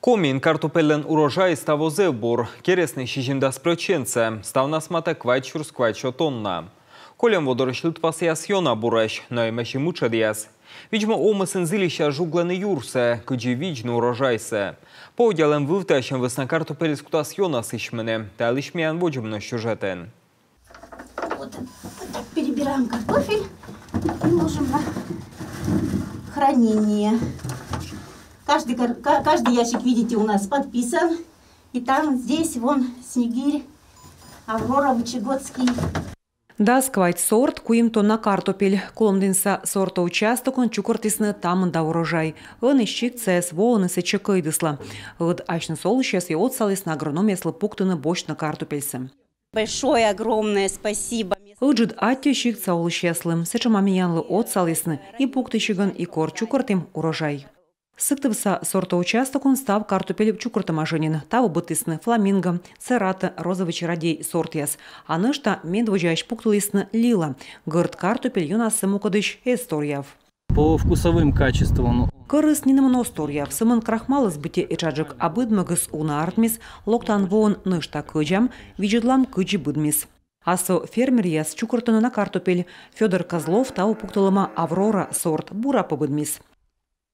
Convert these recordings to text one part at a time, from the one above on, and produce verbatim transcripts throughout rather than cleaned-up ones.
Комиын картупельлӧн урожай таво зэв бур, керисны сизимдас прӧчентсӧ, ставнас матӧ квайт сюрс квайтсё тонна. Кольӧм во дорысь лыдпасъяс ёна бурӧсь, но эмӧсь и мытшӧдъяс. Видз-мо, овмӧсын зільысьяс жуглӧны юрсӧ, кыдзи видзны урожайсӧ. Поводдялӧм вывтасьӧм вӧсна картупельыс кутас ёна сісьмыны. Та йылысь миян водзӧ миян сюжетын. Вот так перебираем картофель и ложим на хранение. Каждый, кар- ка- каждый ящик, видите, у нас подписан. И там, здесь, вон, Снегирь, Аврора, Вычегодский. Дас квайт сорт, куим тонна картупель. Кулӧмдінса сорта участокын чукӧртісны та мында урожай. Ӧні сиктсаяс воӧны сэтчӧ кӧйдысла. Ӧд асьныс олысьясыс отсалісны агрономъяслы пуктыны босьтны картупельсӧ. Большое, огромное спасибо. Ыджыд аттьӧ сиктса олысьяслы, сэтшӧма миянлы отсалісны и пуктысигӧн, и кор чукӧртім урожай. Сыктывса сорта участокын став картупель чукӧртӧма жӧ нин. Таво быдтісны фламинго, церата, розовый чародей сортъяс. А нӧшта медводдзаысь пуктылісны лила. Гӧрд картупель ёнасӧ мукӧдысь эз торъяв. По вкусовым качествам. Кӧрыс нинӧмӧн оз торъяв, сӧмын крахмалыс быттьӧ этшаджык, а быдмӧгыс уна артмис. Локтан воын нӧшта кӧдзам, видзӧдлам, кыдзи быдмис. А со фермеръяс чукӧртӧны на картупель. Фёдор Козлов таво пуктылӧма Аврора сорт, бура пӧ быдмис.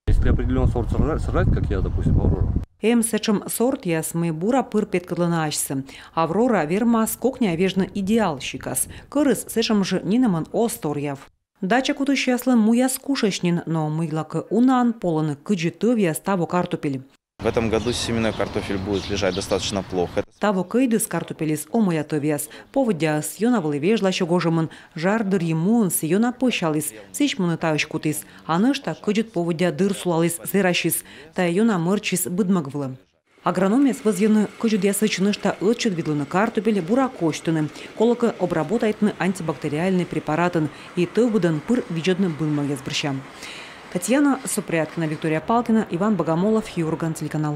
Если определённый сорт сажа- сажать, как я, допустим, Аврора. Эм сэтшӧм сортъяс, мый бура пыр петкӧдлӧны асьсӧ. Аврора вермас кокниа вежны идеал сикас. Кӧрыс сэтшӧм жӧ нинӧмӧн оз торъяв. Дача кутысьяслӧн муяс кушӧсь нин, но мыйлакӧ унаӧн полӧны, кыдзи тӧвъяс таво картупель. В этом году семенной картофель будет лежать достаточно плохо. Таво кӧйдыс картупельыс омӧля тӧвъяс. Поводдяыс ёна вӧлі вежласьӧ гожӧмын, жар дырйи муын сійӧ ёна пӧсяліс, сісьмыны таысь кутіс. А нӧшта кӧдзыд поводдя дыр сулаліс зэрасьыс, тайӧ ёна мӧрччис быдмӧг вылӧ. Агрономъяс вӧзйӧны кӧдзыдъясӧдз нӧшта ӧтчыд видлыны картупель, бура косьтыны, колӧкӧ, обработайтны антибактериальнӧй препаратӧн и тӧвбыдӧн пыр видзӧдны быдмӧгъяс бӧрся. Татьяна Супряткина, Виктория Палкина, Иван Богомолов, «Юрган» телеканал.